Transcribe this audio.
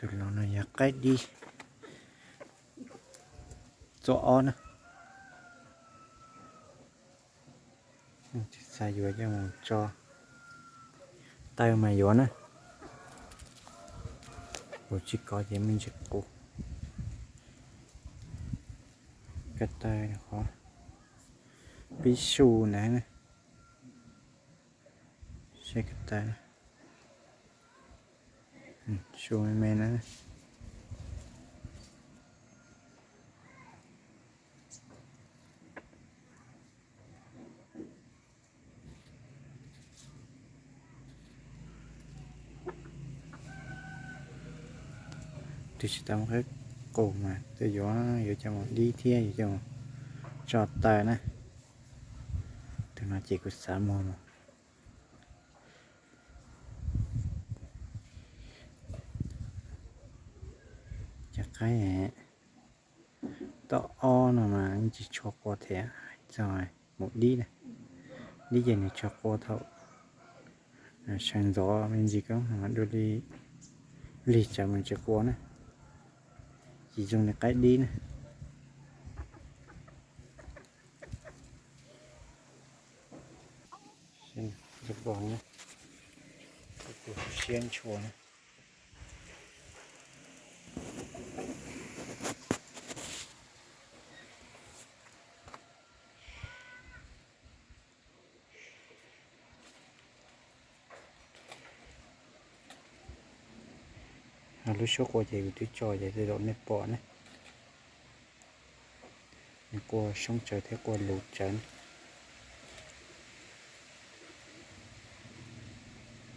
Tus los no yog qaib dib txoj ob na. Tsis xav yuav coj mus tso, taw mas yuav na. Kuv tsis kov ces me ntsis qus. Ko taw qhov pib su ntawd na. Seb ko taw, su me me na. Twb tsis tau muaj qab qus mas twb yuav, yuav coj mus dib thiab yuav coj mus tso taw na. Tus no ces kuv xav muag mus. Cov qaib toj ob no mas yeej tsis tshua qua thiab, txog mus dib na, dib ces nws tshua qua thaum sawv ntxov me ntsis koob dua li, lig tsawv mas tsis qua na, tsis zoo li qaib dib na. Siab ntshua na. Lub suab qua ces kuv twb tso ces tej zaum nej pom ne, nws qua soob tsawv thiab qua luv tsawv ne.